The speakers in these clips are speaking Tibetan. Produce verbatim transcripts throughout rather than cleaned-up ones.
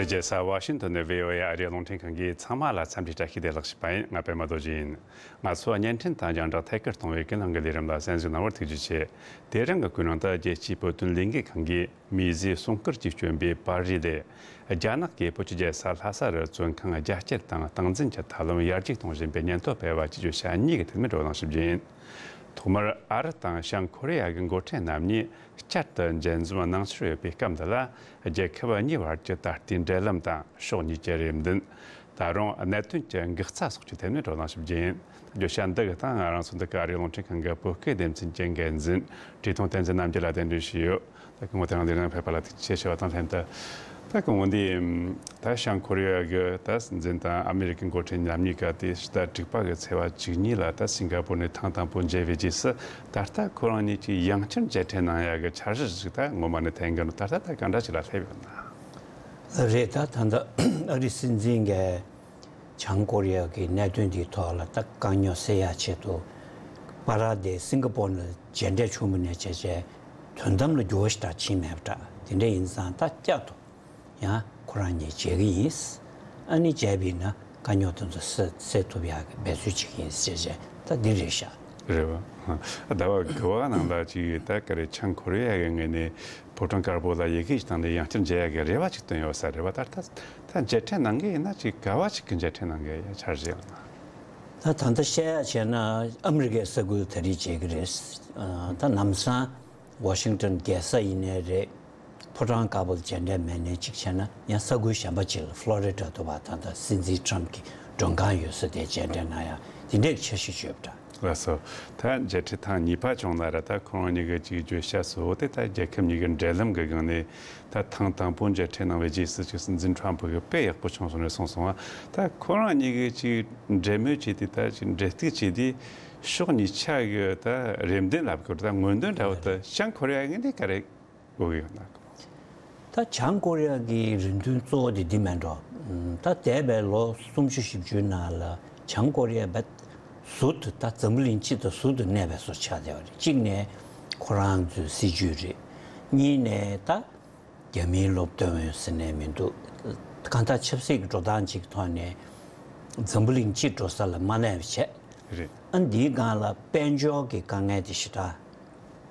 རྒྱལ་ས་ཝ་ཤིང་ཏོན་ནས་བྷི་ཨོ་ཨེ་ཨ་རིའི་རླུང་འཕྲིན་ཁང་གིས་ཚང་མ་ལ་འཚམས་འདྲི་བཀྲ་ཤིས་བདེ་ལེགས་ཞུས་པ་ཡིན། ང་པད་མ་རྡོ་རྗེ་ཡིན། ང་ཚོ་བརྙན་འཕྲིན་དང་རྒྱང་བསྒྲགས་ཐད་ཀར་གཏོང་བའི་ཀུན་སློང་གི་ལས་རིམ་ལ་གསན་གཟིགས་གནང་བར་ཐུགས་རྗེ་ཆེ། དེ་རིང་གི་ཀུན་སློང་དུ། རྒྱལ་སྤྱིའི་བོད་དོན་ལས་འགུལ་ཁང་གིས་མིས་བཟོས་གསུང་བསྐུར་གྱིས་བསྐྱོན་པའི་པར་རིས་ལས། རྒྱ་ནག་གིས་བོད་ཀྱི་རྒྱལ་ས་ལྷ་ས་རུ་བཙོན་ཁང་རྒྱ་བསྐྱེད་དང་སྟངས་འཛིན་གྱི་ཐབས་ལམ་ཡར་རྒྱས་གཏོང་བཞིན་པའི་སྙན་ཐོ་སྤེལ་བ་བཅས་བརྗོད་བྱ་གཉིས་ཀྱི་ཐད་ནས་བགྲོ་གླེང་ཞུ་རྒྱུ་ཡིན། ཐོག་མར་ཨ་རི་དང་བྱང་ཁོ་རེ་ཡ་གི་འགོ་ཁྲིད་རྣམ་གཉིས་བསྐྱར་དུ་མཇལ་འཛོམས་གནང་འཆར་ཡོད་པའི་སྐབས་འདི་ལ། རྒྱལ་ཁབ་གཉིས་བར་གྱི་ད་ལྟའི་འབྲེལ་ལམ་དང་ཕྱོགས་གཉིས་ཀྱི་རེ་འདུན། ད་རུང་གནད་དོན་གྱི་འགག་རྩ་སོགས་ཀྱི་ཐད་ནས་བགྲོ་གླེང་ཞུ་རྒྱུ་ཡིན། བརྗོད་བྱ་འདི་གི་སྟེང་ང་རང་ཚོ་འདི་ག་ཨ་རིའི་རླུང་འཕྲིན་ཁང་གི་བོད་སྐད་སྡེ་ཚན་གྱི་འགན་འཛིན་བཀྲས་མཐོང་བསྟན་འཛིན་རྣམ་རྒྱལ་ལ་གདན་འདྲེན་ཞུས་ཡོད། ད་སྐུ་ངོ་དེ་རིང་འདིར་ཕེབས་པ་ལ་ཐུགས་རྗེ་ཆེ་ཞུ་བ་དང་ལྷན་དུ། ད་སྐུ་ངོ་འདི་ད་བྱང་ཁོ་རེ་ཡ་གི་ད་སྲིད་འཛིན་དང་ཨ་མི་རི་ཀའི་འགོ་ཁྲིད་རྣམ་གཉིས་ཀ་དེ་ཕྱི་ཟླ་དྲུག་པ་གི་ཚེས་པ་བཅུ་གཉིས་ལ་ད་སིང་ག་པོར་ནས་ཐེངས་དང་པོ་མཇལ་བའི་རྗེས་སུ། ད་ལྟ་ཁོ་རང་གཉིས་ཀྱིས་ཡང་བསྐྱར་མཇལ་འཕྲད་གནང་ཡ་གི་འཆར་གཞི་ཞིག་ད་ངོ་མ་ནས་འཐེན་གི་འདུག་ད་ལྟ་ད་ག་འདྲ་ཞིག་ལ་སླེབས་ཡོད་ན། རེད། ད་ད་ལྟ་ཨ་རི་སྲིད་འཛིན་གྱིས་བྱང་ཀོ་རི་ཡ་གི་གནད་དོན་འདིའི་ཐོག་ལ་ད་དཀའ་རྙོག་སེལ་ཡ་ཆེད་དུ། པ་ར་དེ་སིང་ག་པོར་ནས་མཇལ་འཕྲད་བྱུང་བ་ནས་བྱས་བྱས་དོན་དམ་ལ་འགྱུར་བ་ཞིག་ད་ཕྱིན་མེད་པ་འདྲ། དེ་འདྲ་ཡིན་ཙང་ད་བསྐྱར་དུ་ཡང་ཁོ་རང་གཉིས་མཇལ་གི་ཡིན། ཨ་ནི་མཇལ་བ་ཡིན་ན་དཀའ་རྙོག་དེ་ཚོ་སེལ་སེལ་ཐུབ་ཡག་གི་འབད་རྩོལ་བྱེད་ཀྱི་ཡིན་ཟེར་བྱས་བྱས་ད་འདི་རེད་ཤག་རེད་བ། ཟླ་བ་དགུ་པ་ནང་ལ་ཅིག་ད་ག་རེ་བྱང་ཁོ་རེ་ཡ་གི་ངོས་ནས་ཕོ་བྲང་དཀར་པོ་ལ་ཡི་གེ་ཞིག་བཏང་ནས་ཡང་བསྐྱར་མཇལ་ཡ་གི་རེ་བ་ཅིག་བཏོན་ཡོད་ས་རེད་བ། ད་ལྟ་ད་མཇལ་འཕྲད་གནང་གི་ཡིན་ན་ཅིག་ག་བ་ཅིག་གི་མཇལ་འཕྲད་གནང་གི་ཡ་འཆར་གཞི་ཡོད་ན། ད་ད་ལྟ་བཤད་ཡ་བྱས་ན་ཨ་མི་རི་ཀའི་ས་ཁུལ་ད་རེས་མཇལ་གི་རེད། ད་ལམ་སང་ཝ་ཤིང་ཏོན་རྒྱལ་ས་ཡིན་ནའི་རེད། ཕོ་བྲང་དཀར་པོ་ལ་མཇལ་འཕྲད་མེད་ནའི་གཅིག་བྱས་ན་ཡང་ས་ཁུལ་གཞན་པ་ཅིག་ལ་ཕློ་རི་ཌ་དུ་བ་ད་ལྟ་སྲིད་འཛིན་ཊམ་གྱི་མགྲོན་ཁང་ཡོད་ས་དེ་མཇལ་འཕྲད་གནང་ཡ་དེ་འདྲའི་འཆར་གཞི་ཡོད་པ་འདྲ། ལགས་སོ། ད་མཇལ་འཕྲད་ཐེངས་གཉིས་པ་བྱུང་ན་ར་ད་ཁོ་རང་གཉིས་ཀྱི་ཅིག་བརྗོད་བྱ་གཙོ་བོ་དེ་ད་རྒྱལ་ཁབ་གཉིས་ཀྱི་འབྲེལ་ལམ་གྱི་སྒང་ནས་ད་ཐེངས་དང་པོ་མཇལ་འཕྲད་གནང་བའི་རྗེས་སུ་ཅིག་སྲིད་འཛིན་ཊམ་གྱིས་དཔེ་ཡག་པོ་བྱུང་སོང་ནས་གསུངས་སོང་བ། ད་ཁོ་རང་གཉིས་ཀྱི་ཅིག་འབྲེལ་མོལ་བྱས་ཏེ་ད་ཅིག་འབྲེལ་གཏུག་བྱས་ཏེ་ཕྱོགས་གཉིས་ཆ་གི་ད་རེ་འདུན་ལབ་དགོས་རེད། ད་མངོན་འདོད་འདྲ་བོ་ད་བྱང་ཁོ་རེ་ཡ་གི་འདི་ག་རེ་དགོས་ཀྱི་ཡོད་ན། ད་བྱང་ཀོ་རི་ཡ་གི་རེ་འདུན་གཙོ་བོ་དེ་འདི་མེད་འགྲོ། ད་འདས་པའི་ལོ་སུམ་ཅུ་བཞི་བཅུའི་ནང་ལ་བྱང་ཀོ་རི་ཡ་བད་ཟུར་དུ་ད་འཛམ་བུ་གླིང་སྤྱི་དང་ཟུར་དུ་གནས་པའི་བཟོ་ཆགས་བསྡད་པ་རེད། གཅིག་ནས་ཁོ་རང་ཚོའི་སྲིད་ཇུས་རེད། གཉིས་ནས་ད་རྒྱ་མིའི་སློབ་སྟོན་ཡོད་ཟེར་ནས་མི་འདུག་གང་ལྟར་ཆབ་སྲིད་ཀྱི་འགྲོ་སྟངས་གཅིག་གི་ཐོག་ནས་འཛམ་བུ་གླིང་སྤྱི་འགྲོ་ས་ལ་མ་གནས་པ་བྱས། རེད། ཨ་འདིའི་སྒང་ལ་དཔལ་འབྱོར་གྱི་དཀའ་ངལ་དེ་ཞེ་དྲག་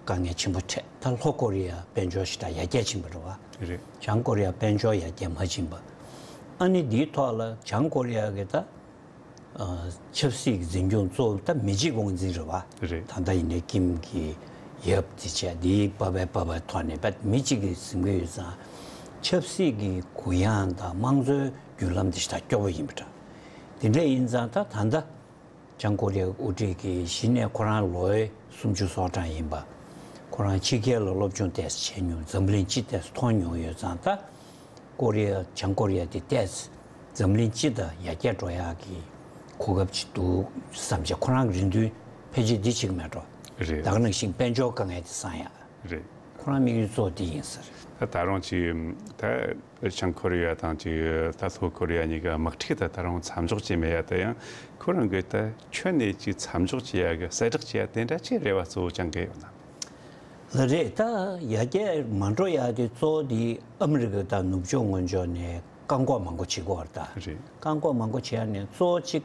དཀའ་ངལ་ཆེན་པོ་འཕྲད། ད་ལྷོ་ཀོ་རི་ཡ་དཔལ་འབྱོར་ཞེ་དྲག་ཡར་རྒྱས་ཕྱིན་པ་རེད་བ། རེད། བྱང་ཀོ་རི་ཡ་དཔལ་འབྱོར་ཡར་རྒྱས་མ་ཕྱིན་པ། ཨ་ནི་འདིའི་ཐོག་ལ་བྱང་ཀོ་རི་ཡ་གི་ད་ཨ་ཆབ་སྲིད་ཀྱི་འཛིན་སྐྱོང་གཙོ་བོ་ད་མི་གཅིག་དབང་འཛིན་རེད་བ། རེད། ད་ལྟ་ཡིན་ནའི་ཀིམ་གྱི་ཡབ་དེ་བྱས་འདིའི་བབ་པའི་བབ་པའི་ཐོག་ནས་བད་མི་གཅིག་གིས་འཛིན་གྱི་ཡོད་ཙང་། ཆབ་སྲིད་ཀྱི་གུ་ཡངས་དང་དམངས་གཙོའི་བརྒྱུད་ལམ་དེ་ཞེ་དྲག་སྐྱོ་པོ་ཡིན་པ་འདྲ། དེ་འདྲ་ཡིན་ཙང་ད་ད་ལྟ། བྱང་ཀོ་རི་ཡ་དབུ་ཁྲིད་ཀྱིས་གཞི་ནས་ཁོ་རང་ལོ་སུམ་ཅུ་སོ་གྲངས་ཡིན་པ། ཁོ་རང་ཕྱི་རྒྱལ་ལ་སློབ་སྦྱོང་ཏོག་ཙམ་བྱས་མྱོང་། འཛམ་གླིང་སྤྱི་ཏོག་ཙམ་མཐོང་མྱོང་ཡོད་ཙང་ད། ཀོ་རི་ཡ་བྱང་ཀོ་རི་ཡ་དེ་ཏོག་ཙམ་འཛམ་གླིང་སྤྱི་དང་ཡར་རྒྱས་འགྲོ་ཡག་གི་གོ་སྐབས་ཅིག་འདུག་བསམ་བྱས་ཁོ་རང་གི་རེ་འདུན་ཕལ་ཆེར་འདི་གཅིག་མེད་འགྲོ། རེད། ད་ག་ནང་བཞིན་དཔལ་འབྱོར་དཀའ་ངལ་དེ་སངས་ཡག་རེད། ཁོ་རང་དམིགས་ཡུལ་གཙོ་བོ་དེ་ཡིན་ས་རེད། ད་ད་རུང་ཅིག་ད་བྱང་ཁོ་རི་ཡ་དང་ཅིག་ད་ལྷོ་ཁོ་རི་ཡ་གཉིས་ཀ་དམག་འཁྲུག་ད་ད་རུང་མཚམས་འཇོག་བྱས་མེད་ཡ། དེ་ཡང་ཁོ་རང་གི་ད་ཁྱོན་ནས་ཅིག་མཚམས་འཇོག་བྱེད་ཡ་གི་གསལ་བསྒྲགས་བྱེད་ཡ་དེ་འདྲ་ཅིག་རེ་བ་གཙོ་བོ་བཅངས་ཀྱི་ཡོད་ན། ལགས་རེད། ད་ཡར་རྒྱས་མ་འགྲོ་ཡ་དེ་གཙོ་བོ་དེ་ཨ་མི་རི་ཀ་དང་ནུབ་ཕྱོགས་ངོས་ཕྱོགས་ནས་བཀག་འགོག་མང་པོ་བྱེད་ཀྱི་ཡོད་རེད་ད། རེད། བཀག་འགོག་མང་པོ་བྱེད་ཡ་ནས་གཙོ་བོ་གཅིག་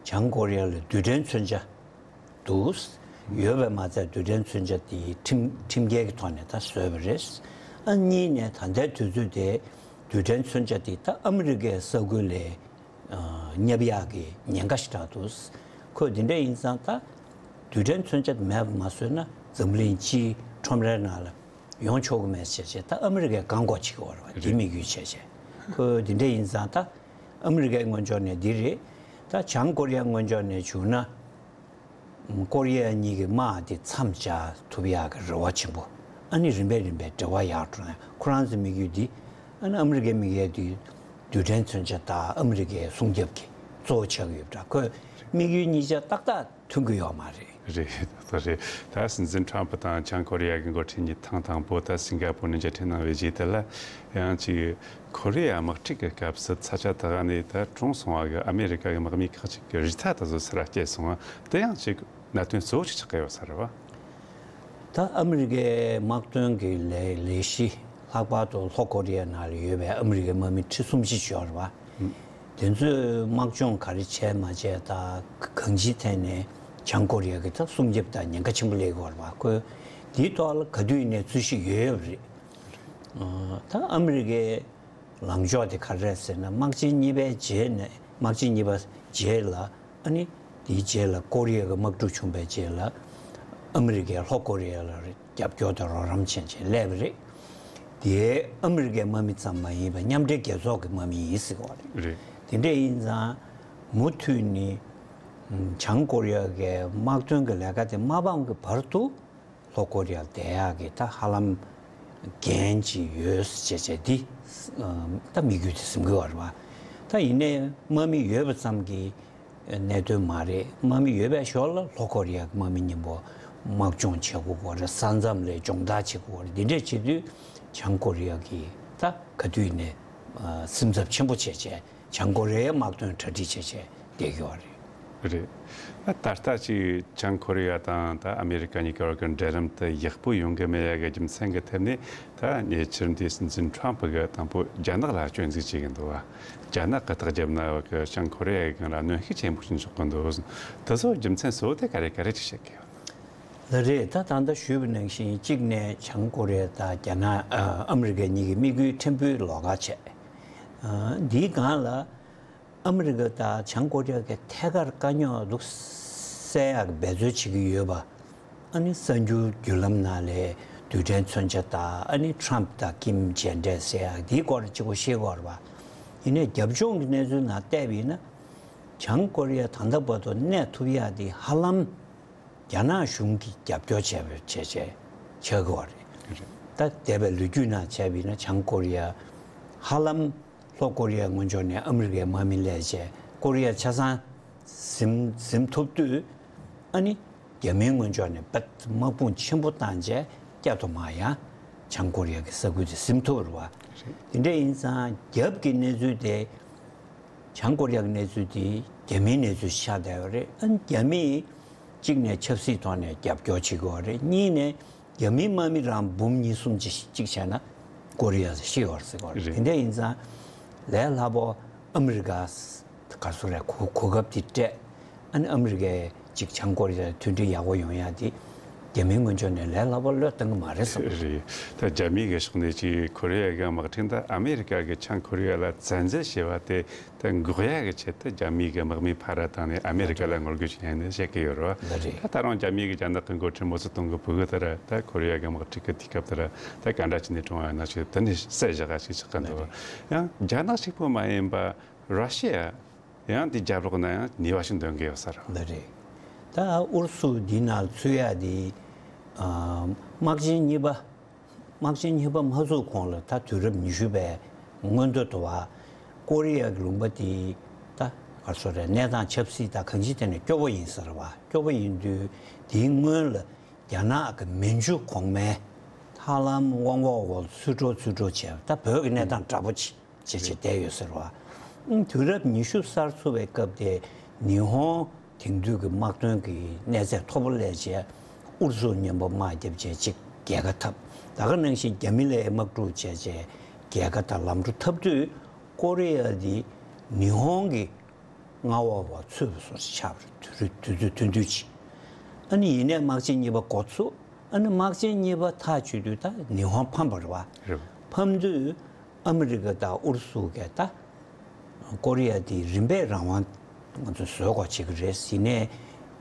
བྱང་ཁོ་རི་ཡ་ལ་རྡུལ་ཕྲན་མཚོན་ཆ་འདུག་ཡོད་པས་མ་ཚད་རྡུལ་ཕྲན་མཚོན་ཆ་དེ་ཁྲིམས་ཁྲིམས་འགལ་གྱི་ཐོག་ནས་ད་བཟོས་པ་རེད། ཨ་གཉིས་ནས་ད་ལྟའི་དུས་ཚོད་དེ་རྡུལ་ཕྲན་མཚོན་ཆ་དེ་ད་ཨ་མི་རི་ཀའི་ས་ཁུལ་ལ་ཨ་བརྙབ་ཡག་གི་ཉེན་ཁ་ཞེ་དྲག་འདུག་ཁོས་དེ་འདྲ་ཡིན་ཙང་ད་རྡུལ་ཕྲན་མཚོན་ཆ་དེ་མེད་པ་མ་བཟོས་ན་འཛམ་གླིང་སྤྱིའི་ཁྲོམ་རའི་ནང་ལ་ཡོང་ཆོག་གི་མེད་ཟེར་བྱས་ད་ཨ་མི་རི་ཀས་བཀག་འགོག་བྱེད་ཀྱི་ཡོད་རེད་བ། དེ་དམིགས་ཡུལ་བྱས་བྱས། ཁོས་དེ་འདྲ་ཡིན་ཙང་ད་ཨ་མི་རི་ཀའི་ངོས་ཕྱོགས་ནས་འདི་རེད། ད་བྱང་ཀོ་རི་ཡ་ངོས་ཕྱོགས་ནས་བྱུང་ན། ཀོ་རི་ཡ་གཉིས་ཀྱི་དམག་དེ་མཚམས་སྦྱར་ཐུབ་ཡག་གི་རེ་བ་ཆེན་པོ། ཨ་ནི་རིམ་པས་རིམ་པས་འབྲེལ་བ་ཡག་འགྲོ་ན་ཁོ་རང་ཚོའི་དམིགས་ཡུལ་འདི། ཨ་ནི་ཨ་མི་རི་ཀའི་དམིགས་ཡུལ་འདི་རྡུལ་ཕྲན་མཚོན་ཆ་དང་ཨ་མི་རི་ཀའི་སྲུང་སྐྱོབ་ཀྱི་གཙོ་བོ་ཆགས་ཀྱི་ཡོད་པ་འདྲ། ཁོས་དམིགས་ཡུལ་གཉིས་ཆ་ཏག་ཏག་མཐུན་གྱི་ཡོད་མ་རེད། རེད། ད་རེད། ད་སྲིད་འཛིན་ཁྲམ་ཕུ་དང་བྱང་ཀོ་རི་ཡ་གི་འགོ་ཁྲིད་གཉིས་ཐེངས་དང་པོ་ད་སིང་ག་པོར་ནས་མཇལ་འཕྲད་གནང་བའི་རྗེས་དེ་ལ་ཡང་ཅིག་ཁོ་རེ་ཡ་དམག་འཁྲུག་གི་སྐབས་སུ་ས་ཆ་དེ་ག་ནས་ད་གྲོངས་སོང་བ་གི་ཨ་མེ་རི་ཀ་གི་དམག་མི་ཁག་ཅིག་གི་རུས་ཐག་དེ་ཚོ་ཚུར་ར་སྐྱེས་སོང་བ་དེ་ཡང་ཅིག་གནད་དོན་གཙོ་བོ་ཞིག་ཆགས་ཀྱི་ཡོད་ས་རེད་བ། ད་ཨ་མེ་རི་ཀའི་དམག་དོན་གྱི་ལས་ལས་གཞི་ ལྷག་པར་དུ་ལྷོ་ཀོ་རི་ཡ་ནང་ལ་ཡོད་པའི་ཨ་མི་རི་ཀའི་དམག་མི་ཁྲི་སུམ་ཅུ་ཡོད་རེད་བ། དེ་ཚོས་དམག་སྦྱོང་ག་རེ་བྱས་མ་བྱས་དང་གང་ཅིའི་ཐད་ནས་བྱང་ཀོ་རི་ཡ་གི་ད་སྲུང་སྐྱོབ་དང་ཉེན་ཁ་ཆེན་པོ་སླེབས་ཀྱི་ཡོད་རེད་བ། ཁོས་དེའི་ཐོག་ལ་ག་དུས་ཡིན་ནའི་འཚོལ་ཞིབ་ཡོད་ཡོད་རེད། ད་ཨ་མི་རི་ཀའི་ལངས་ཕྱོགས་དེ་ག་རེ་རེད་ཟེར་ན། དམག་ཆེན་གཉིས་པའི་རྗེས་ནས་དམག་ཆེན་གཉིས་པ་རྗེས་ལ། ཨ་ནི་དེའི་རྗེས་ལ་ཀོ་རི་ཡ་གི་དམག་འཁྲུག་བྱུང་བའི་རྗེས་ལ་ཨ་མི་རི་ཀས་ལྷོ་ཀོ་རི་ཡ་ལ་རྒྱབ་སྐྱོར་དང་རོགས་རམ་བྱས་བྱས་སླེབས་པ་རེད། དེའི་ཨ་མི་རི་ཀའི་དམག་མི་ཙམ་མ་ཡིན་པར་མཉམ་འབྲེལ་རྒྱལ་ཚོགས་ཀྱི་དམག་མི་ཡིན་ཟེར་གྱི་ཡོད་རེད། རེད། དེ་འདྲ་ཡིན་ཙང་མུ་མཐུད་ནས་བྱང་ཀོ་རི་ཡ་གི་དམག་དོན་གྱི་ལས་ཀ་དེ་མ་སྤངས་ཀྱི་བར་དུ། ལྷོ་ཀོ་རི་ཡར་བསྡད་ཡག་གི་ད་ཧ་ལམ་འགན་ཅིག་ཡོད་ཅེས་བྱས་འདི་ད་དམིགས་ཡུལ་དེ་ཟིན་དགོས་པ་རེད་བ། ད་ཡིན་ནའི་དམག་མི་ཡོད་པ་ཙམ་གྱི་གནད་དོན་མ་རེད། དམག་མི་ཡོད་པའི་ཞོར་ལ་ལྷོ་ཀོ་རི་ཡ་གི་དམག་མི་མཉམ་པོ་དམག་སྦྱོང་བྱེད་དགོས་པ་རེད། ས་མཚམས་ལ་སྦྱོང་བརྡར་བྱེད་དགོས་པ་རེད། འདི་འདྲས་བྱེད་དུས་བྱང་ཀོ་རི་ཡ་གིས་ད་ག་དུས་ནས་སེམས་འཚབ་ཆེན་པོ་བྱས་བྱས། བྱང་ཀོ་རི་ཡའི་དམག་དོན་གྲ་སྒྲིག་བྱས་བྱས་བསྡད་ཀྱི་ཡོད་རེད། རེད། ད་ད་ལྟ་ཅིག་བྱང་ཀོ་རི་ཡ་དང་ད་ཨ་མེ་རི་ཀ་གཉིས་ཀའི་བར་གྱི་འབྲེལ་ལམ་དེ་ཡག་པོ་ཡོང་གི་མེད་ཡ་གི་རྒྱུ་མཚན་གྱི་ཐད་ནས། ད་ཉེ་ཆར་འདི་སྲིད་འཛིན་ཁྲོམ་ཕུ་གིས་དང་པོ་རྒྱ་ནག་ལ་སྐྱོན་འཛུགས་བྱེད་ཀྱི་འདུག་བ། རྒྱ་ནག་གིས་ཐག་བརྒྱབ་ན་བ་གི་བྱང་ཀོ་རི་ཡ་གི་སྒང་ལ་གནོན་ཤུགས་ཆེན་པོ་ཞིག་འཇོག་གི་འདུག། དེ་ཚོ་རྒྱུ་མཚན་གཙོ་བོ་དེ་ག་རེ་ག་རེ་ཅིག་བཤད་ཀྱི་ཡོད། ལགས་རེད། ད་ད་ལྟ་ཞུས་པ་ནང་བཞིན་གཅིག་ནས་བྱང་ཀོ་རི་ཡ་དང་རྒྱ་ནག་ཨ་ཨ་མི་རི་ཀ་གཉིས་ཀྱི་དམིགས་ཡུལ་ཕྲན་བུའི་ལོགས་ཀ་བྱས། ཨ་འདིའི་སྒང་ལ་ཨ་མི་རི་ཀ་དང་བྱང་ཀོ་རི་ཡ་གི་ཐད་ཀར་དཀའ་རྙོག་འདུག་སེལ་ཡག་གི་འབད་རྩོལ་བྱེད་ཀྱི་ཡོད་པ། ཨ་ནི་གསར་འགྱུར་བརྒྱུད་ལམ་ནང་ལས་རྡུལ་ཕྲན་མཚོན་ཆ་དང་ཨ་ནི་ཁྲམ་དང་ཀིམ་མཇལ་འཕྲད་ཟེར་ཡག་འདིའི་སྐོར་གཅིག་པོ་ཤེས་དགོས་རེད་བ། ཡིན་ནའི་རྒྱབ་ལྗོངས་ཀྱི་གནས་ཚུལ་ནང་བལྟས་པ་ཡིན་ན། བྱང་ཀོ་རི་ཡ་ད་ལྟ་བར་དུ་གནས་ཐུབ་ཡག་འདི་ཧ་ལམ་རྒྱ་ནག་གཞུང་གིས་རྒྱབ་སྐྱོར་བྱས་པའི་བྱས་བྱས་ཆགས་ཀྱི་ཡོད་རེད། ད་འདས་པའི་ལོ་རྒྱུས་ནང་བྱས་པ་ཡིན་ན་བྱང་ཀོ་རི་ཡ་ཧ་ལམ་ལྷོ་ཀོ་རི་ཡ་སྔོན་ཕྱོགས་ནས་ཨ་མི་རི་ཀའི་དམག་མི་སླེབས་བྱས་ཀོ་རི་ཡ་ཆ་ཚང་ཟིན་ཟིན་ཐུབ་དུས། ཨ་ནི་རྒྱ་མིའི་སྔོན་ཕྱོགས་ནས་དཔེ་དམག་དཔུང་ཆེན་པོ་བཏང་བྱས་བསྐྱར་དུ་མར་ཡང་བྱང་ཀོ་རི་ཡ་གི་ས་ཁུལ་དེ་ཟིན་ཐུབ་རེད་བ། དེ་འདྲ་ཡིན་ཙང་རྒྱབ་ཀྱི་གནས་ཚུལ་དེ། བྱང་ཀོ་རི་ཡ་གི་གནས་ཚུལ་དེ་རྒྱ་མིའི་གནས་ཚུལ་ཆགས་བསྡད་ཡོད་རེད། ཨ་ནི་རྒྱ་མིས་གཅིག་ནས་ཆབ་སྲིད་ཐོག་ནས་རྒྱབ་སྐྱོར་བྱེད་ཀྱི་ཡོད་རེད། གཉིས་ནས་རྒྱ་མིའི་དམག་མི་རང་འབུམ་གཉིས་གསུམ་ཅིག་གཅིག་བྱས་ན་ཀོ་རི་ཡ་ཤི་ཡོད་རེད་ཟེར་གྱི་ཡོད་རེད། རེད། དེ་འདྲ་ཡིན་ཙང་ལས་སླ་པོ་ཨ་མི་རི་ཀ་ག་སོ་རེད། གོ་གོ་སྐབས་དེ་སྤྲད། ཨ་ནི་ཨ་མི་རི་ཀས་ཅིག་བྱང་ཀོ་རི་ཡ་མཐུན་སྒྲིལ་ཡག་པོ་ཡོང་ཡ་དེ་རྒྱ་མིའི་ངོས་ཕྱོགས་ནས་ལས་སླ་པོ་བློས་གཏོང་གི་མ་རེད་བསམ། རེད། ད་རྒྱ་མི་གི་ཕྱོགས་ནས་ཅིག་ཁོ་རེ་ཡ་གི་དམག་ཁྲིམས་དང་ཨ་མེ་རི་ཀ་གི་བྱང་ཀོ་རི་ཡ་ལ་བཙན་འཛུལ་བྱས་པ་དེ་ད་འགོག་ཡ་གི་ཆེད་དུ་རྒྱ་མི་གི་དམག་མི་ཕར་བཏང་ནས་ཨ་མེ་རི་ཀ་ལ་ངོ་རྒོལ་བྱས་ནས་བཤད་ཀྱི་ཡོད་རེད་བ། ལགས་རེད། ད་ད་རུང་རྒྱ་མི་གི་རྒྱ་ནག་གི་འགོ་ཁྲིད་མའོ་ཙེ་ཏུང་གི་ཕྲུ་གུ་དེ་ར་ད་ཁོ་རེ་ཡ་གི་དམག་འཁྲུག་གི་དུས་སྐབས་དེ་ར་ད་ག་འདྲ་བྱས་ནས་བཀྲོངས་ཡ་ན་ཞིག་དེ་ནས་བསད་བཞག་ག་ཞིག་ཆགས་ཀྱི་འདུག། ལགས་རེད། ཡང་རྒྱ་ནག་གཅིག་པོ་མ་ཡིན་པ་ར་ཤི་ཡ། ཡང་དེ་རྒྱབ་ལོགས་ན་ཡང་ནུས་པ་ཞིག་འདོན་གྱི་ཡོད་ས་རེད། ལགས་རེད། ད་ཨུ་རུ་སུ་འདི་ནང་ཚུད་ཡ་དེ། ཨ་དམག་ཆེན་གཉིས་པ། དམག་ཆེན་གཉིས་པ་མ་ཚུགས་གོང་ལ་ད་དུས་རབས་ཉི་ཤུ་པའི་སྔོན་དུ་དུ་བ། ཀོ་རི་ཡ་གི་ལུང་པ་དེ་ད་ག་རེ་ཟེར་རེད། གནས་སྟངས་ཆབ་སྲིད་དང་གང་ཅིའི་ཐད་ནས་སྐྱོ་པོ་ཡིན་ས་རེད་བ། སྐྱོ་པོ་ཡིན་དུས་དེའི་སྔོན་ལ་རྒྱ་ནག་གི་མན་ཇུ་གོང་མའི་ཧ་ལམ་དབང་འོག་འོག་ཚུད་འགྲོ་ཚུད་འགྲོ་བྱས། ད་བོད་ཀྱི་གནས་སྟངས་འདྲ་པོ་ཅིག་བྱས་བྱས་བསྡད་ཡོད་ཟེར་བ། ཨང་། དུས་རབས་ཉི་ཤུ་གསར་བཙུགས་པའི་སྐབས་དེ་ཉི་ཧོང་དེང་དུས་ཀྱི་དམག་དོན་གྱི་གནས་ཚད་མཐོ་པོ་སླེབས་བྱས་ཨུ་རུ་སུ་མཉམ་པོ་དམག་བརྒྱབ་བྱས་ཅིག་རྒྱལ་ཁ་འཐབ། ད་ག་ནང་བཞིན་རྒྱ་མི་ལ་དམག་འཁྲུག་བྱས་བྱས་རྒྱལ་ཁ་དང་ལམ་འགྲོ་འཐབ་དུས་ཀོ་རི་ཡ་འདི་ཉི་ཧོང་གི་མངའ་འོག་པ་ཚུད་པ་བཟོ་ཆགས་པ་རེད། དུས་རབས་དུས་ཚོད་ཐུང་ཐུང་ཅིག། ཨ་ནི་ཡིན་ནའི་དམག་ཆེན་གཉིས་པ་འགོ་ཚུགས། ཨ་ནི་དམག་ཆེན་གཉིས་པ་ཐག་ཆོད་དུས་ད་ཉི་ཧོང་ཕམ་པ་རེད་བ། རེད། ཕམ་དུས་ཨ་མི་རི་ཀ་དང་ཨུ་རུ་སུ་གས་ད་ཀོ་རི་ཡ་དེ་རིམ་པས་རང་དབང་ང་ཚོས་བཟོ་དགོས་བྱེད་ཀྱི་རེད་ཟེར་ནས།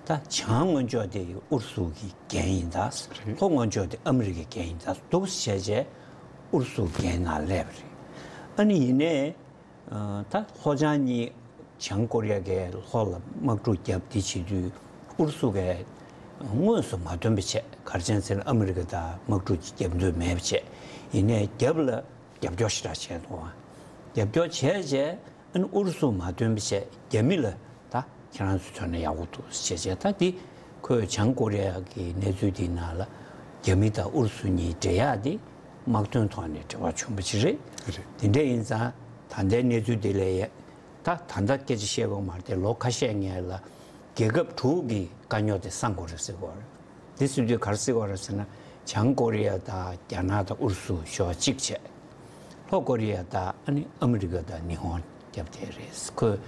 ད་བྱང་ངོས་ཕྱོགས་དེ་ཨུ་རུ་སུ་གི་འགན་ཡིན་ད། རེད། ལྷོ་ངོས་ཕྱོགས་དེ་ཨ་མི་རི་ཀའི་འགན་ཡིན་ད་འདུག་བྱས་བྱས་ཨུ་རུ་སུ་འགན་ནང་སླེབས་པ་རེད། ཨ་ནི་ཡིན་ནའི། ཨ་ད་ལྷོ་བྱང་གཉིས་བྱང་ཀོ་རི་ཡ་གའི་ལྷོ་ལ་དམག་འཁྲུག་བརྒྱབ་དེ་བྱེད་དུས་ཨུ་རུ་སུ་གའི་དངོས་སུ་མ་ཐོན་པ་བྱས། ག་རེ་བྱས་ཟེར་ན་ཨ་མི་རི་ཀ་དང་དམག་འཁྲུག་ཅིག་བརྒྱབ་འདོད་མེད་པ་བྱས། ཡིན་ནའི་རྒྱབ་ལ་རྒྱབ་སྐྱོར་ཞེ་དྲག་བྱས་འདུག་ཨ། རྒྱབ་སྐྱོར་བྱས་བྱས་ཨ་ནི་ཨུ་རུ་སུ་མ་ཐོན་པ་བྱས། རྒྱ་མི་ལ་ད་ཁྱེད་རང་ཚོ་ཐོན་ན་ཡག་པོ་འདུག་བྱས་བྱས། ད་འདི་ཁོས་བྱང་ཀོ་རི་ཡ་གི་གནས་ཚུལ་འདིའི་ནང་ལ་རྒྱ་མི་དང་ཨུ་རུ་སུ་གཉིས་འབྲེལ་ཡག་འདི་དམག་དོན་ཐོག་ནས་འབྲེལ་བ་བྱུང་བ་ཅིག་རེད། རེད། དེ་འདྲ་ཡིན་ཙང་ད་ལྟའི་གནས་ཚུལ་འདི་ལས་ཡ། ད་ད་ལྟ་སྐད་ཆ་བཤད་དགོས་མ་རེད་དེ། ལོ་ཁ་ཤས་སྔོན་ལ་རྒྱལ་ཁབ་དྲུག་གི་དཀའ་རྙོག་དེ་སངས་དགོས་རེད་ཟེར་གྱི་ཡོད་རེད། འདི་ཟེར་དུས་ག་རེ་ཟེར་གྱི་ཡོད་རེད་ཟེར་ན། བྱང་ཀོ་རི་ཡ་དང་རྒྱ་ནག་དང་ཨུ་རུ་སུ་ཞོག་གཅིག་བྱས། ལྷོ་ཀོ་རི་ཡ་དང་ཨ་ནི་ཨ་མི་རི་ཀ་དང་ཉི་ཧོང་རྒྱབ་དེ་རེད། ཁོས་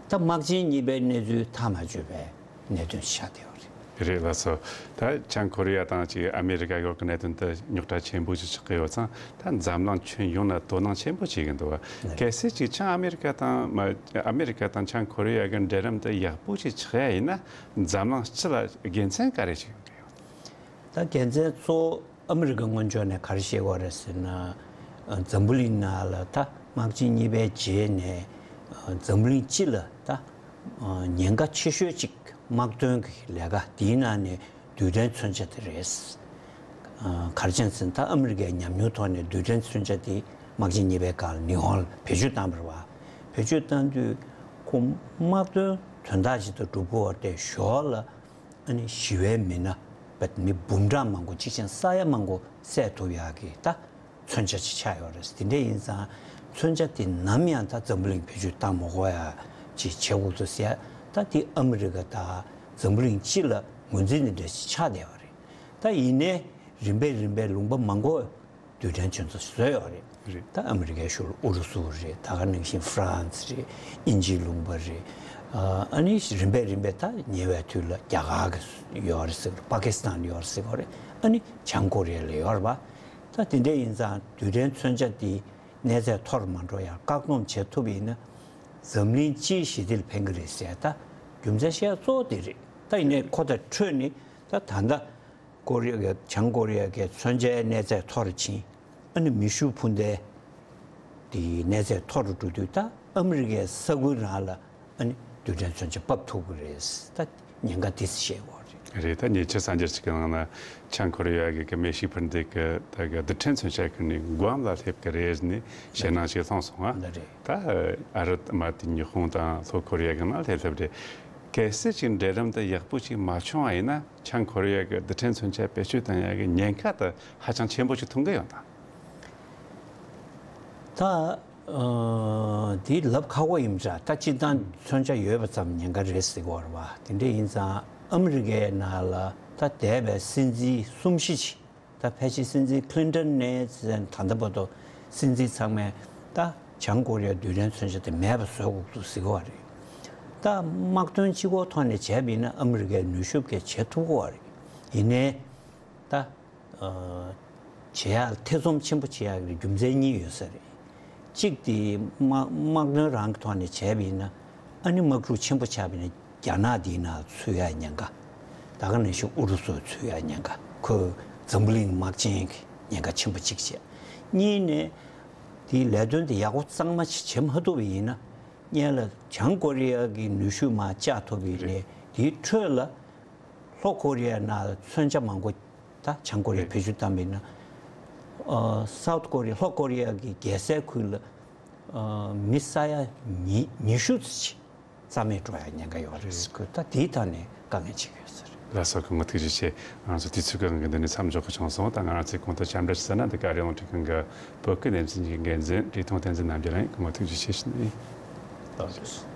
ད་དམག་ཆེན་གཉིས་པའི་གནས་ཚུལ་ཐག་མ་ཆོད་པའི་གནད་དོན་ཆགས་བསྡད་ཡོད་རེད། རེད་ལགས་སོ། ད་བྱང་ཀོ་རི་ཡ་དང་ཅིག་ཨ་མི་རི་ཀ་ཡོག་གི་གནད་དོན་དེ་རྙོག་དྲ་ཆེན་པོ་ཞིག་ཆགས་ཀྱི་ཡོད་ཙང་། ད་འཛམ་གླིང་ཁྱོན་ཡོངས་ནས་དོ་སྣང་ཆེན་པོ་བྱེད་ཀྱི་འདུག་བ། གལ་སྲིད་ཅིག་བྱང་ཨ་མི་རི་ཀ་དང་མ་ཨ་མི་རི་ཀ་དང་བྱང་ཀོ་རི་ཡ་གི་འབྲེལ་ལམ་དེ་ཡག་པོ་ཞིག་ཆགས་ཡ་ཡིན་ན། འཛམ་གླིང་སྤྱི་ལ་དགེ་མཚན་ག་རེ་ཞིག་ཡོང་གི་ཡོད། ད་དགེ་མཚན་གཙོ་བོ་ཨ་མི་རི་ཀ་སྔོན་ཕྱོགས་ནས་ག་རེ་བཤད་ཀྱི་ཡོད་རེད་ཟེར་ན། ཨ། འཛམ་བུ་གླིང་ནང་ལ་ད་དམག་ཆེན་གཉིས་པའི་རྗེས་ནས། ཨ། འཛམ་བུ་གླིང་སྤྱི་ལ་ད། ཨ། ཉེན་ཁ་ཆེ་ཤོས་གཅིག་དམག་དོན་གྱི་ལས་ཀ་དེའི་ནང་ནས་རྡུལ་ཕྲན་མཚོན་ཆ་དེ་རེད། ཨ། ག་རེ་བྱས་ཟེར་ན། ད་ཨ་མི་རི་ཀའི་ཉམས་མྱོང་ཐོག་ནས་རྡུལ་ཕྲན་མཚོན་ཆ་དེ་དམག་ཆེན་གཉིས་པའི་སྐབས་ལ་ཉི་ཧོང་ལ་བེད་སྤྱོད་བཏང་བ་རེད་བ། བེད་སྤྱོད་བཏང་དུས་ཁོ་དམག་དོན་དོན་དག་ཅིག་ཏུ་འགྲུབ་ཀྱི་ཡོད་རེད་དེ། ཞོར་ལ་ཨ་ནི་ཞི་བའི་མི་སྣ་བ་མི་འབུམ་གྲངས་མང་པོ་གཅིག་ཅན་ས་ཡ་མང་པོ་བསད་ཐུབ་ཡག་གི་ད་མཚོན་ཆ་ཅིག་ཆགས་ཡོད་རེད། དེ་འདྲ་ཡིན་ཙང་མཚོན་ཆ་དེ་ནམ་ཡང་ད་འཛམ་བུ་གླིང་བེད་སྤྱོད་བཏང་མ་དགོས་ཡ་ཅིག་བྱེད་དགོས་འདུག་ཟེར་ཡ། ད་དེ་ཨ་མི་རི་ཀ་དང་འཛམ་བུ་གླིང་སྤྱི་ལ་ངོས་འཛིན་དེ་འདྲ་ཞིག་ཆགས་བསྡད་པ་རེད། ད་ཡིན་ནའི་རིམ་པས་རིམ་པས་ལུང་པ་མང་པོ་རྡུལ་ཕྲན་ཚོན་ཚོ་བཟོས་ཡོད་རེད། རེད། ད་ཨ་མི་རི་ཀའི་ཤུལ་ལ་ཨུ་རུ་སུ་རེད། ད་ག་ནང་བཞིན་ཧྥ་རན་སི་རེད། དབྱིན་ཇིའི་ལུང་པ་རེད། ཨ་ནི་རིམ་པས་རིམ་པས་ད་ཉེ་བའི་དུས་ལ་རྒྱ་གར་གྱི་ཡོད་རེད་ཟེར་གི་རེད། པ་ཀི་སི་ཐན་ཡོད་རེད་ཟེར་གི་རེད། ཨ་ནི་བྱང་ཀོ་རི་ཡ་ལ་ཡོད་རེད་པ། ད་དེ་འདྲ་ཡིན་ཙང་རྡུལ་ཕྲན་མཚོན་ཆ་དེ་གནས་ཚད་མཐོ་རུ་མ་འགྲོ་ཡ་བཀག་སྡོམ་བྱེད་ཐུབ་པ་ཡིན་ན། འཛམ་གླིང་སྤྱིའི་ཞི་བདེ་ལ་ཕན་གི་རེད་ཟེར། ད་རྒྱུ་མཚན་བཤད་གཙོ་བོ་དེ་རེད། ད་ཡིན་ནའི་ཁོ་དང་འཕྲོས་ནས་ད་ད་ལྟ་ཀོ་རི་ཡ་གི་བྱང་ཀོ་རི་ཡ་གི་མཚོན་ཆའི་གནས་ཚད་མཐོ་རུ་ཕྱིན། ཨ་ནི་མེ་ཤུགས་འཕུར་མདའི་དེའི་གནས་ཚད་མཐོ་རུ་འགྲོ་དུས། ད་ཨ་མི་རི་ཀའི་ས་ཁུལ་རང་ལ་ཨ་ནི་རྡུལ་ཕྲན་མཚོན་ཆ་ཕབ་ཐུབ་ཀྱི་རེད། ད་ཉེན་ཁ་དེ་བཤད་དགོས་རེད། རེད། ད་ཉེ་ཆར་གསར་འགྱུར་ཅིག་གི་ནང་ན་བྱང་ཀོ་རི་ཡ་གི་གི་མེ་ཤུགས་འཕུར་མདའ་གི་ད་གི་རྡུལ་ཕྲན་མཚོན་ཆ་ཁུར་ནས་ཀུའམ་ལ་སླེབས་ཀྱི་རེད་ནས་ཞེད་སྣང་ཞིག་སློང་སོང་ང་། ད་རེད། ད་ཨ་རི་མ་དེ་ཉི་ཧོང་དང་ལྷོ་ཀོ་རི་ཡ་གི་ནང་སླེབས་སླེབས་རེད། གལ་སྲིད་ཅིག་འབྲེལ་ལམ་དེ་ཡག་པོ་ཞིག་མ་བྱུང་བ་ཡིན་ན། བྱང་ཀོ་རི་ཡ་གི་རྡུལ་ཕྲན་མཚོན་ཆ་བེད་སྤྱོད་གཏོང་ཡ་གི་ཉེན་ཁ་དེ་ཧ་ཅང་ཆེན་པོ་ཞིག་མཐོང་གི་ཡོད་ད། ད་ཨ་དེ་ལབ་ཁག་པོ་ཡིན་འདྲ། ད་སྤྱིར་བཏང་མཚོན་ཆ་ཡོད་པ་ཙམ་ཉེན་ཁ་རེད་ཟེར་གི་ཡོད་རེད་པ། དེ་འདྲ་ཡིན་ཙང་ཨ་མི་རི་ཀའི་ནང་ལ་ད་འདས་པའི་སྲིད་འཛིན་གསུམ་བཞི་ཅིག་ད་ཕལ་ཆེར་སྲིད་འཛིན་ཁི་ལིན་ཏོན་ནས་ད་ལྟ་བར་དུ་སྲིད་འཛིན་ཚང་མས་ད་བྱང་ཀོ་རི་ཡ་རྡུལ་ཕྲན་མཚོན་ཆ་དེ་མེད་པ་བཟོ་དགོས་འདུག་ཟེར་གི་ཡོད་རེད། ད་དམག་དོན་གཅིག་པོ་ཐོག་ནས་བྱས་པ་ཡིན་ན་ཨ་མི་རི་ཀའི་ནུས་ཤུགས་ཀྱིས་བྱེད་ཐུབ་ཀྱི་ཡོད་རེད། ཡིན་ནའི་ད་ཨ་བྱེད་ཡག་ཐེ་ཚོམ་ཆེན་པོ་བྱེད་ཡག་གི་རྒྱུ་མཚན་གཉིས་ཡོད་ས་རེད། གཅིག་དེ་དམག་དམག་དོན་རང་གི་ཐོག་ནས་བྱས་པ་ཡིན་ན། ཨ་ནི་དམག་འཁྲུག་ཆེན་པོ་ཆགས་པ་ཡིན་ན་རྒྱ་ནག་དེའི་ནང་ཚུད་ཡག་ཉེན་ཁ། ད་ག་ནང་བཞིན་ཨུ་རུ་སུ་ཚུད་ཡག་ཉེན་ཁ། ཁོས་འཛམ་བུ་གླིང་དམག་ཆེན་གྱི་ཉེན་ཁ་ཆེན་པོ་གཅིག་བྱས། གཉིས་ནས་དེའི་ལས་དོན་དེ་ཡག་པོ་གཙང་མ་ཞིག་བྱེད་མ་ཐུབ་པ་ཡིན་ན། སྔོན་ལ་བྱང་ཀོ་རི་ཡ་གི་ནུས་ཤུགས་མར་བཅག་ཐུབ་པ་ཡིན་ནའི། དེའི་ཁྲོད་ལ་ལྷོ་ཀོ་རི་ཡ་ནང་ལ་མཚོན་ཆ་མང་པོ་ད་བྱང་ཀོ་རི་ཡས་བེད་སྤྱོད་བཏང་བ་ཡིན་ན། ཨ་སའུ་ཐི་ཀོ་རི་ཡ། ལྷོ་ཀོ་རི་ཡ་གི་རྒྱལ་སའི་ཁུལ་ལ་ཨ་མི་ས་ཡ་ཉི་ཉི་ཤུ་ཙམ་ཞིག་རྩ་མེད་འགྲོ་ཡ་ཉེན་ཁ་ཡོད་རེད་ཟེར་གི། ད་དེའི་ཐད་ནས་དཀའ་ངལ་ཆེ་གི་ཡོད་ས་རེད། ལགས་སོ། སྐུ་ངོ་ཐུགས་རྗེ་ཆེ། ང་ཚོ་དུས་ཚོད་ཀྱི་དབང་གིས་འདི་ནས་མཚམས་འཇོག་དགོས་བྱུང་སོང་། ད་ང་རང་ཚོས་གོང་དུ་ཁྱབ་བསྒྲགས་ཞུ་ས་ན། འདི་ག་རི་ཨ་རླུང་འཕྲིན་ཁང་གི་བོད་སྐད་སྡེ་ཚན་གྱི་འགན་འཛིན་བཀྲས་མཐོང་བསྟན་འཛིན་རྣམ་རྒྱལ་ཡིན། སྐུ་ངོ་ཐུགས་རྗེ་ཆེ་ཞུ་ནི་ཡིན། ལགས་སོ།